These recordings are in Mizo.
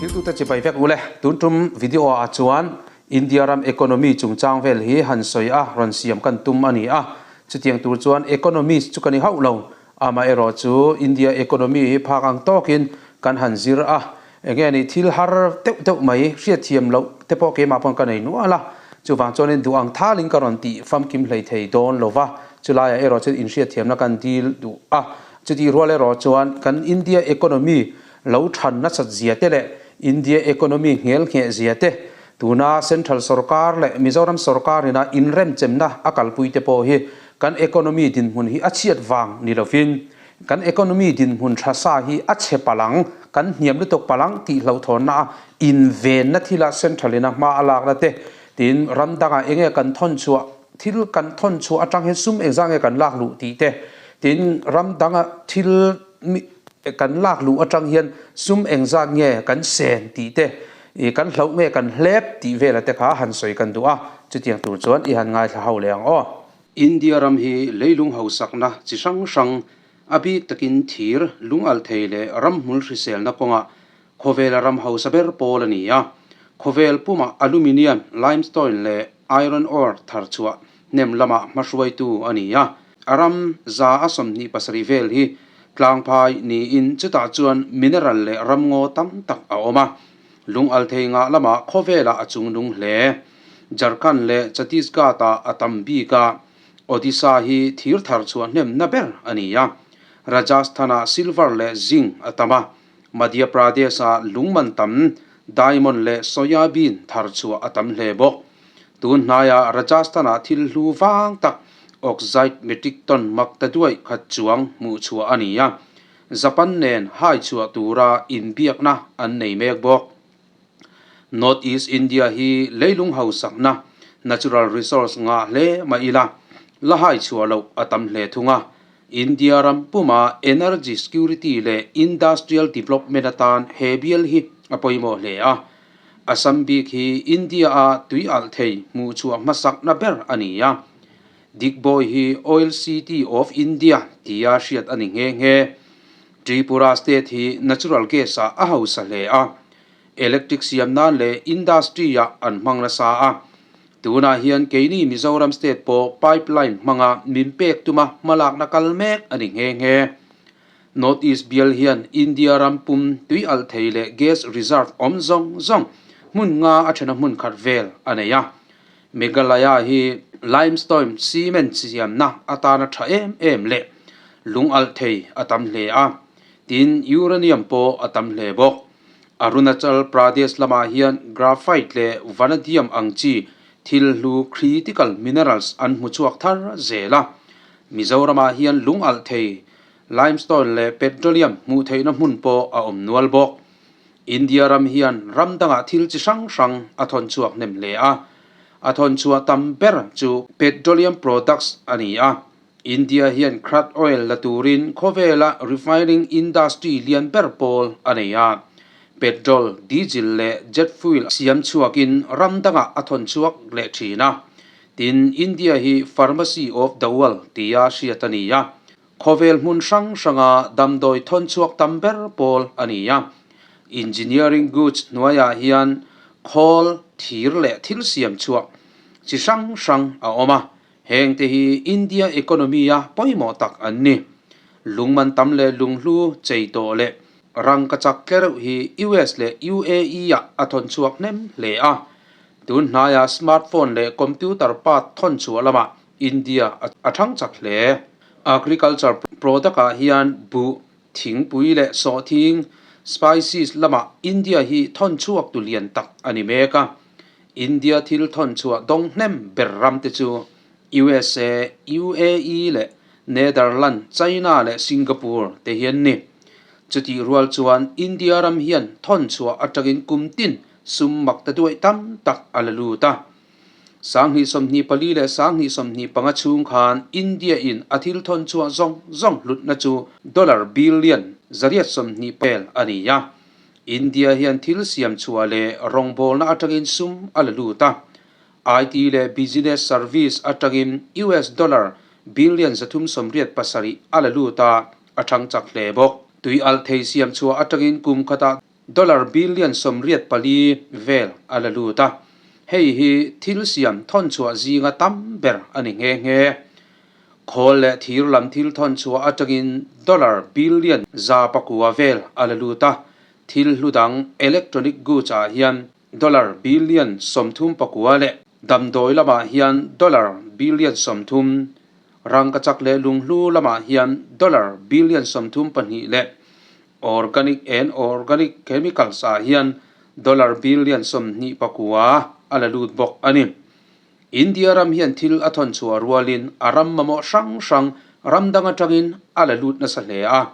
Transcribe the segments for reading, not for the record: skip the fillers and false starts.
Thiltute chibai vek ule, tun tum video ah chuan India ram economy chungchang vel hi han sawi a rawn siam kan tum a ni a, chutiang tur chuan economist chu ka ni hauh lo, amaherawh chu India economy hi phak ang tawkin kan han zir a, enge ni thil har deuh deuh mai hriatthiam loh te pawh keimah pawn ka nei nual a, chuvang chuanin duh ang thalin ka rawn tih famkim hlei thei dawn lo va, chulaiah erawh chuan inhriatthiamna kan dil duh a, chutih rual erawh chuan kan India economy lo than nasat zia te leh India economy nghel ngheh zia te, tuna Central sorkar leh Mizoram sorkar ina inremchemna a kalpui te pawh hi kan economy dinhmun hi a chhiat vang ni lovin kan economy dinhmun tha sa hi a chhe palang, kan hniam lutuk palang tih hlauhthawnna a invenna thila Central ina hma a lakna te tiin ram dangah enge kan thawn chhuah thil kan thawn chhuah atang hian sum engzah nge kan lak luh tih te tiin ram danga thil Kan lak luh atang hian sum engzat nge kan sen tih te, i kan hlauh nge kan hlep tih vela te kha han sawi kan duh a, chutiang tur chuan i han ngaithla ho leh ang aw. India ram hi leilung hausakna chi hrang hrang, a bik takin thir, lungalthei leh ramhmul hriselna kawngah khawvela ram hausa ber pawl a ni a. Khawvel pumah aluminium, limestone leh iron ore thar chhuah hnem lamah hmahruaitu a ni a. A ram 127 vel hi tlangphai niin chutah chuan mineral leh ramngaw tam tak a awm a. Lungalthei ngah lamah khawvelah a chungnung hle. Jharkhand leh Chhattisgarh-ah a tam bik a, Odisha hi thir thar chhuah hnemna ber a ni a. Rajasthan-ah silver leh zinc a tam a, Madhya Pradesh-ah lungman tam, diamond leh soyabean thar chhuah a tam hle bawk. Tun hnaiah Rajasthan-ah thil hlu vang tak oxide metric ton mak ta duaih khat chuang hmuh chhuah a ni a, Japan nen hai chhuah tura inbiakna an nei mek bawk. North East India hi leilung hausakna, natural resource, ngah hle mah ila, la hai chhuah loh a tam hle thung a. India ram puma energy security leh industrial development atan he bial hi a pawimawh hle a. Assam bik hi India-a tui alh thei hmuh chhuah hmasakna ber a ni a. Digboi hi Oil City of India tia hriat a ni nghe nghe. Tripura state hi natural gas-ah a hausa hle a. Electric siam nan leh industry-ah an hmang nasa a. Tunah hian keini Mizoram state pawh pipeline hmanga min pek tuma hmalakna kal mek a ni nghe nghe. North East bial hian India ram pum tui alh thei leh gas reserve awm zawng zawng hmun nga a thena hmun khat vel a nei a. Meghalaya hi limestone cement siamna atana tha em em leh lung alh thei a tam hle a, tin uranium pawh a tam hle bawk. Arunachal Pradesh lamah hian graphite leh vanadium ang chi thil hlu critical minerals an hmu chhuak thar zel a. Mizoramah hian lung alh thei, limestone leh petroleum hmuh theihna hmun pawh a awm nual bawk. India ram hian ram dangah thil chi hrang hrang a thawn chhuak hnem hle a. A thawn chhuah tam ber chu petroleum products a ni a. India hian crude oil la turin khawvela refining industry lian ber pawl a nei a. Petrol, diesel leh jet fuel siam chhuakin ram dangah a thawn chhuak leh thin a. Tin, India hi Pharmacy of the World tia hriat a ni a. Khawvel hmun hrang hranga damdawi thawn chhuak tam ber pawl a ni a. Engineering goods hnuaiah hian khawl, thir leh thil siam chhuak chi hrang hrang a awm a. Heng te hi India economy a pawimawh tak an ni. Lungman tam leh lunghlu chei tawh leh rangkachak tlereuh hi US leh UAE ah a thawn chhuak hnem hle a. Tun hnaiah smartphone leh computer part thawn chhuah lamah India a thang chak hle. Agriculture product ah hian buh, thingpui leh sawhthing, spices, lamah India hi thawn chhuak tu lian tak a ni mek a. India thil thawn chhuah dawng hnem ber ram te chu USA, UAE leh Netherland, China leh Singapore te hi an ni. Chutih rual chuan India ram hian thawn chhuah atangin kum tin sum mak ta duaih tam tak a la lut a. 2024 leh 2025 chhung khan India in a thil thawn chhuah zawng zawng hlutna chu dollar billion 120 pel a ni a. India hian thil siam chhuah leh rawngbawlna atangin sum a la lut a, IT leh business service atangin US dollar billion 387 a la lut a, a thang chak hle bawk. Tui alh thei siam chhuah atangin kum khatah Dollar billion 84 vel a la lut a, hei hi thil siam thawnchhuah zinga tam ber a ni nghe nghe. Khawl leh thir lam thil thawnchhuah atangin dollar billion 109 vel a la lut a, thil hlu dang electronic goods ah hian dollar billion 39 leh damdawi lamah hian dollar billion 30, rangkachak leh lunghlu lamah hian dollar billion 32 leh Organic and Organic Chemicals ah hian dollar billion 29 a la lut bawk a ni. India ram hian thil a thawn chhuah rualin a ram mamawh hrang hrang ram dang atangin a la lut nasa hle a.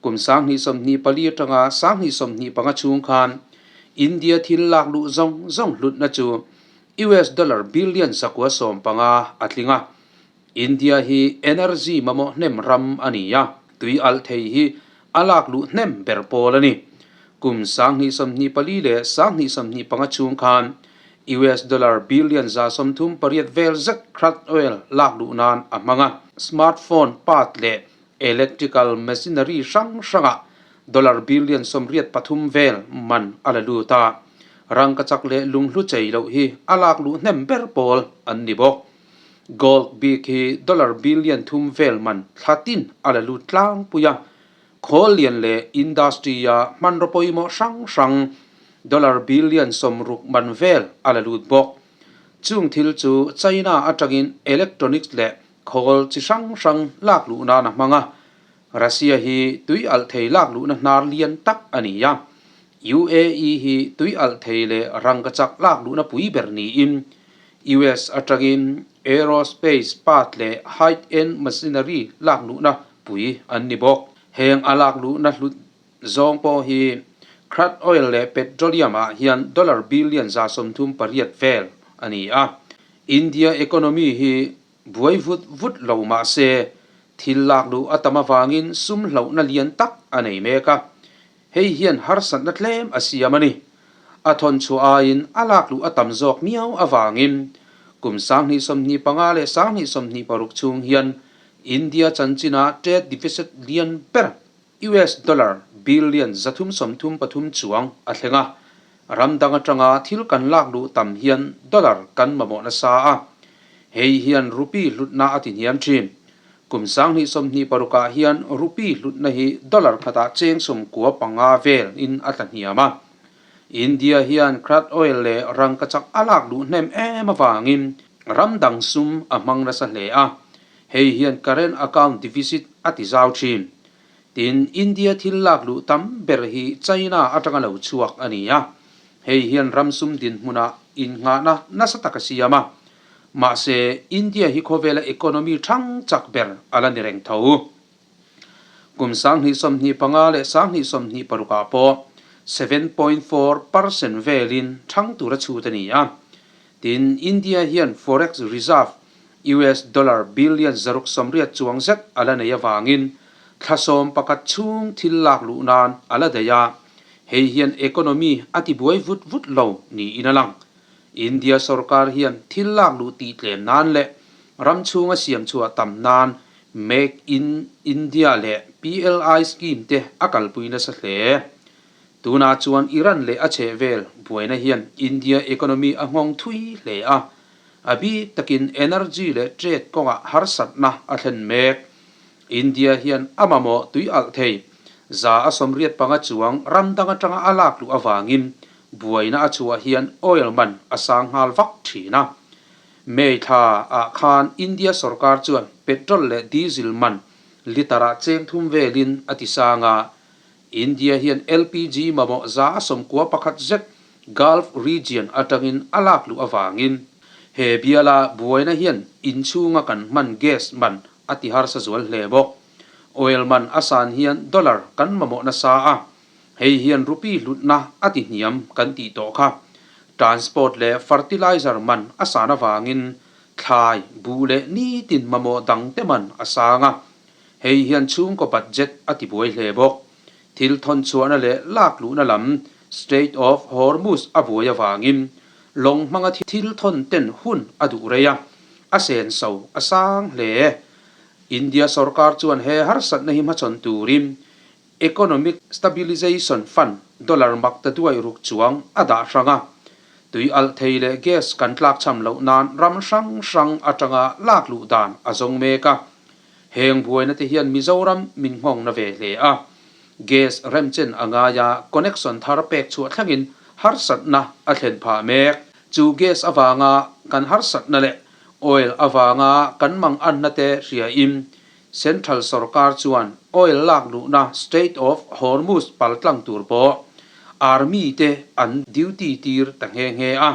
Kum 2024 atanga 2025 chhung khan India thil lak luh zawng zawng hlutna chu US dollar billion 915 a tling a. India hi energy mamawh hnem ram a ni a, tui alh thei hi a lak luh hnem ber pawl a ni. Kum 2024 leh 2025 chhung khan US dollar billion 138 vel zet crude oil lak luh nan a hmang a. Smartphone part leh electrical machinery hrang hrangah dollar billion 83 vel man a la lut a, rangkachak leh lunghlu chei loh hi a lak luh hnem ber pawl an ni bawk. Gold bik hi dollar billion 3 vel man thla tin a la lut tlangpui a, khawl lian leh industry-a hmanraw pawimawh hrang hrang dollar billion 60 man vel a la lut bawk. Chung thil chu China atangin electronics leh khawl chi hrang hrang lak luh nan a hmang a, Russia hi tui alh thei lak luhna hnar lian tak a ni a, UAE hi tui alh thei leh rangkachak lak luhna pui ber niin US atangin aerospace part leh high-end machinery lak luhna pui an ni bawk. Heng a lak luhna hlut zawng pawh hi crude oil leh petroleum ah hian dollar billion 138 vel a ni a. India economy hi buai vut vut lo mah se thil lak luh a tam avangin sum hlohna lian tak a nei mek a. Hei hian harsatna tlem a siam a ni. A thawn chhuah aiin a lak luh a tam zawk miau avangin kum 2025 leh 2026 chhung hian India chanchina trade deficit lian ber US dollar billion 333 chuang a thleng a. Ram dang atanga thil kan lak luh tam hian dollar kan mamawh nasa a. Hei hian rupee hlutna a tihniam thin. Kum 2026 ah hian rupee hlutna hi dollar khatah cheng 95 vel in a tla hniam a. India hian crude oil leh rangkachak a lak luh hnem em avangin ram dang sum a hmang nasa hle a, hei hian current account deficit a ti zau thin. Tin, India thil lak luh tam ber hi China atanga lo chhuak a ni a, hei hian ram sum dinhmunah innghahna nasa tak a siam a. Mahse, India hi khawvela economy thang chak ber a la ni reng tho. Kum 2025 leh 2026 ah pawh 7.4 percent velin thang tur a chhut a ni a. Tin, India hian forex reserve US dollar billion 680 chuang zet a la nei avangin thla 11 chhung thil lak luh nan a la daih a, hei hian economy a tibuai vut vut lo niin a lang. India sorkar hian thil lak luh tih tlem nan leh ram chhunga siam chhuah tam nan Make in India leh PLI scheme te a kalpui nasa hle. Tunah chuan Iran leh a chhehvel buaina hian India economy a nghawng thui hle a, a bik takin energy leh trade kawngah harsatna a thlen mek. India hian a mamawh tui alh thei 185 chuang ram dang atanga a lak luh avangin buaina a chhuah hian oil man a sang nghal vak thin a. May thla ah khan India sorkar chuan petrol leh diesel man litre ah cheng thum velin a ti sang a. India hian LPG mamawh 91 zet Gulf region atangin a lak luh avangin he biala buaina hian inchhunga kan hman gas man a ti harsa zual hle bawk. Oil man a san hian dollar kan mamawh nasa a. Hei hian rupee hlutna a ti hniam kan tih tawh kha. Transport leh fertilizer man a san avangin thlai, buh leh nitin mamawh dangte man a sang a. Hei hian chhungkaw budget a ti buai hle bawk. Thil thawn chhuahna leh lak luhna lam Strait of Hormuz a buai avangin lawng hmanga thil thawn ten hun a duh rei a, a senso a sang hle. India sorkar chuan he harsatna hi hmachhawn turin. Economic Stabilization Fund dollar maktaduai ruk chuang a dah hrang a. Tui alh thei leh gas kan tlakchham loh nan ram hrang hrang atanga lak luh dan a zawng mek a. Heng buaina te hian Mizoram min nghawng na ve hle a. Gas remchen a ngai a, connection thar pek chhuah thlengin harsatna a thlen phah mek. Chu gas avanga kan harsatna leh oil avanga kan manganna te hriain Central sorkar chuan oil lak luhna Strait of Hormuz paltlang tur pawh Army te an duty tir ta nghe nghe a.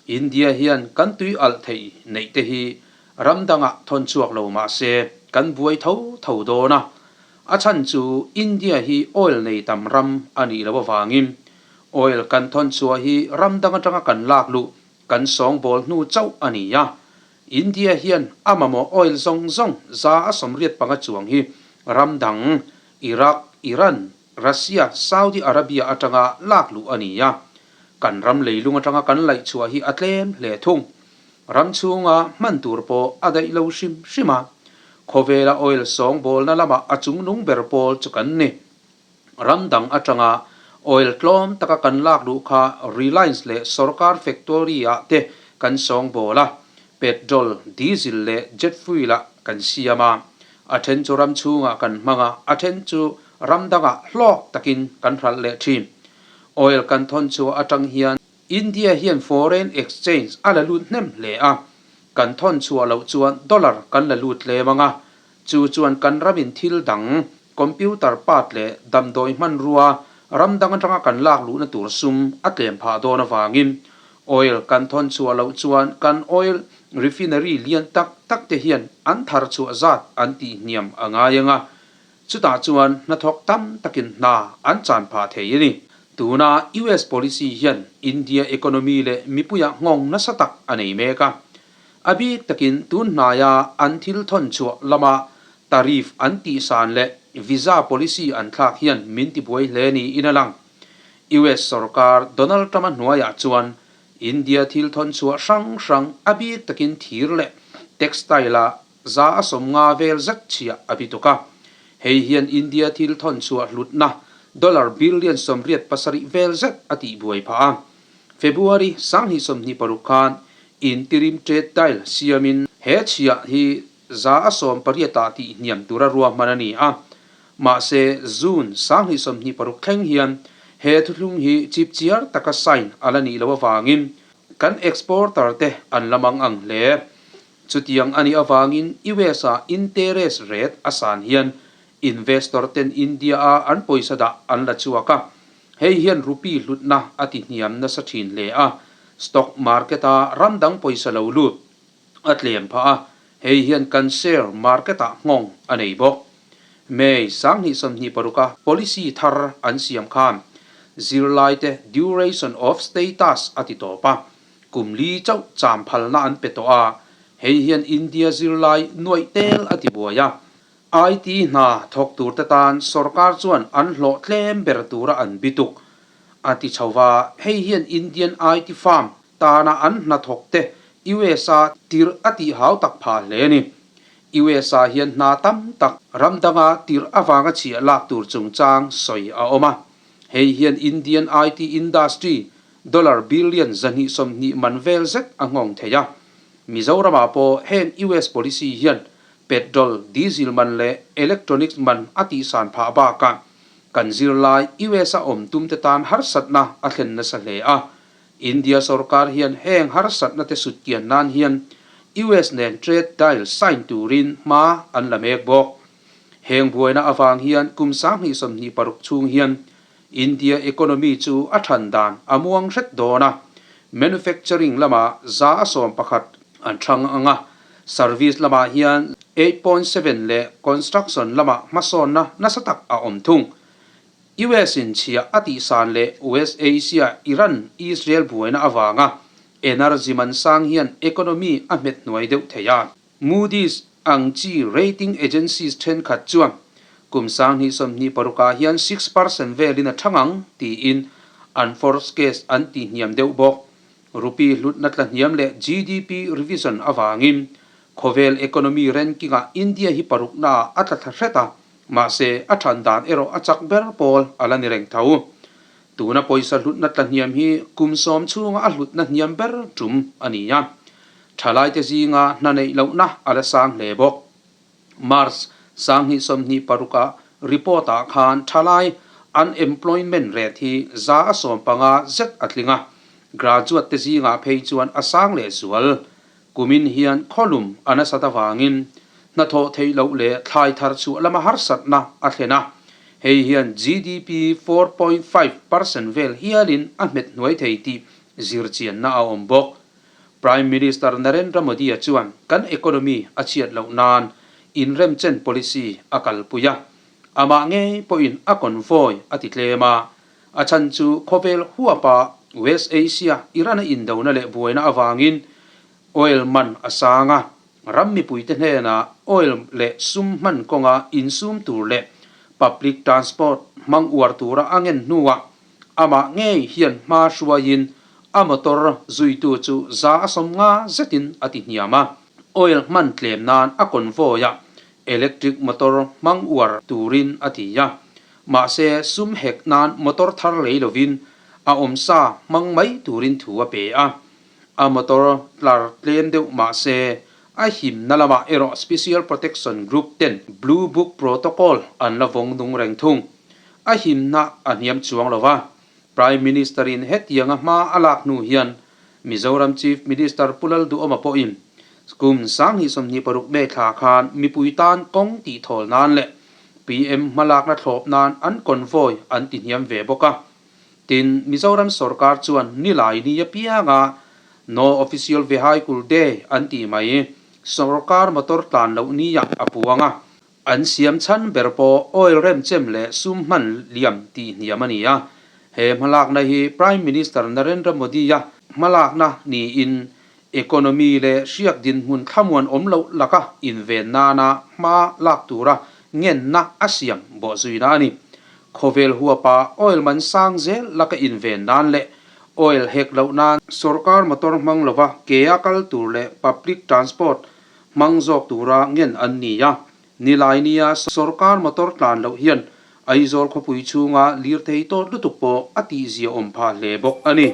India hian kan tui alh theih neih te hi ram dangah thawn chhuak lo mah se kan buai tho tho dawn a. A chhan chu India hi oil nei tam ram a nih loh avangin oil kan thawn chhuah hi ram dang atanga kan lak luh kan sawngbawl hnu chauh a ni a. India hian a mamawh oil zawng zawng 185 chuang hi ram dang, Iraq, Iran, Russia, Saudi Arabia atanga lak luh a ni a. Kan ram leilung atanga kan laih chhuah hi a tlem hle thung. Ram chhunga hman tur pawh a daih lo hrim hrim a. Khawvela oil sawngbawlna lamah a chungnung ber pawl chu kan ni. Ram dang atanga oil tlawm taka kan lak luh kha Reliance leh sorkar factory ah te kan sawngbawl a, petrol, diesel leh jet fuel ah kan siam a. A then chu ram chhungah kan hmang a, a then chu ram dangah hlawk takin kan hralh leh thin. Oil kan thawn chhuah atang hian India hian foreign exchange a la lut hnem hle a, kan thawn chhuah loh chuan dollar kan la lut tlem ang a, chu chuan kan ramin thil dang Computer part leh damdawi hmanrua ram dang atanga kan lak luhna tur sum a tlem phah dawn avangin oil kan thawn chhuah loh chuan kan oil refinery lian tak tak te hian an thar chhuah zat an tih hniam a ngai ang a, chutah chuan hnathawk tam takin hna an chan phah thei a ni. Tuna US policy hian India economy leh mipuiah nghawng nasa tak a nei mek a, a bik takin tun hnaia an thil thawn chhuah lama Tariff an tihsan leh visa policy an thlak hian min tibuai hle niin a lang. US sorkar Donald Trump-a hnuaiah chuan India thil thawn chhuah hrang hrang a bik takin thir leh textile-a 150 vel zet chhiah a bituk a. Hei hian India thil thawn chhuah hlutna dollar billion 87 vel zet a tihbuai phah a. February 2026 khan interim trade deal siamin he chhiah hi 180 ah tih hniam tura ruahman a ni a. Mahse, June 2026 thleng hian he thuthlung hi chipchiar taka sign a la nih loh avangin kan exporter te an la mang ang hle. Chutiang a nih avangin US ah interest rate a san hian investor ten India a an pawisa dah an la chhuak a, hei hian rupee hlutna a ti hniam nasa thin hle a, stock market a ram dang pawisa lo lut a tlem phah a, hei hian kan share market ah nghawng a nei bawk. May 2026 a policy thar an siam khan zirlaite duration of status a ti tawp a, kum li chauh cham phalna an pe tawh a, hei hian India zirlai nuaih tel a ti buai a. IT hna thawk turte tan sorkar chuan an hlawh tlem ber tura an bituk a ti chho va, hei hian Indian IT firm Tana an hnathawkte US-a tirh a tih hau tak phah hle a ni. US-ah hian hna tam tak ram danga tirh avanga chhiah lak tur chungchang sawi a awm a. Hei hian Indian IT industry dollar billion 220 man vel zet a nghawng thei a. Mizoramah pawh heng US policy hian petrol, diesel man leh electronics man a tihsan phah bakah kan zirlai US-a awm tumte tan harsatna a thlen nasa hle a. India sorkar hian heng harsatna te sut kian nan hian US nen trade deal sign turin hma an la mek bawk. Heng buaina avang hian kum 2026 chhung hian India economy chu a than dan a muang hret dawn a, manufacturing lamah 11% an thang ang a, service lamah hian 8.7 leh construction lamah hmasawnna nasa tak a awm thung. US in chhiah a tihsan leh West Asia Iran Israel buaina avanga energy man sang hian economy a hmet hnuai deuh thei a. Moody's ang chi rating agencies thenkhat chuan kum 2026 ah hian 6% velin a thang ang tiin an forecast an tihhniam deuh bawk. Rupee hlutna tlahniam leh GDP revision avangin khawvel economy ranking ah India hi parukna ah a tla thla hret a. Mahse, a than dan erawh a chak ber pawl a la ni reng tho. Tuna pawisa hlutna tlahniam hi kum sawm chhunga a hlutna hniam ber tum a ni a. Thalaite zinga hna neih lohna a la sang hle bawk. March 2026 a report ah khan thalai unemployment rate hi 15% zet a tling a, graduate te zingah phei chuan a sang leh zual. Kumin hian khawlum a nasat avangin hnathawh theih loh leh thlai thar chhuah lama harsatna a thlen a, hei hian GDP 4.5% vel hialin a hmet hnuai thei tih zirchianna a awm bawk. Prime Minister Narendra Modi-a chuan kan economy a chhiat loh nan inremchen policy a kalpui a, amah ngei pawhin a convoy a ti tlem a, a chhan chu khawvel huapa West Asia Iran-a indona leh buaina avangin oil man a sang a, ram mipuite hnenah oil leh sum hman kawnga insum tur leh public transport hmang uar tura a ngen hnuah Amah ngei hian hma hruaiin a motor zuitu chu 150 zetin a ti hniam a. Oil hman tlem nan a convoy a electric motor hmang uar turin a ti a. Mahse sum hek nan motor thar lei lovin a awmsa hmang mai turin thu a pe a. A motor tlar tlem deuh mahse a himna lamah erawh Special Protection Group ten Blue Book Protocol an la vawng nung reng thung. A himna a hniam chuang lo va, Prime Minister-in hetianga hma a lak hnu hian Mizoram Chief Minister Pu Lalduhawma pawhin kum 2026 May thla khan mipui tan kawng tih thawl nan leh PM hmalakna thlawp nan an convoy an ti hniam ve bawk a. Tin, Mizoram sorkar chuan nilai ni apianga No Official Vehicle Day an tih mai sorkar motor tlan loh niah a puang a. An siam chhan ber pawh oil remchem leh sum hman liam tih hniam a ni a. He hmalakna hi Prime Minister Narendra Modi-a hmalakna niin economy leh hriak dinhmun thlamuan awm loh laka inven nana hma lak tura ngenna a siam bawhzuina a ni. Khawvel huapa oil man sang zel laka inven nan leh oil hek loh nan sorkar motor hmang lova ke a kal tur leh public transport Hmang zawk tura ngen an ni a, nilai nia sorkar motor tlan loh hian Aizawl khawpui chhunga lirthei tawt lutuk pawh a tihzia awm phah hle bawk a ni.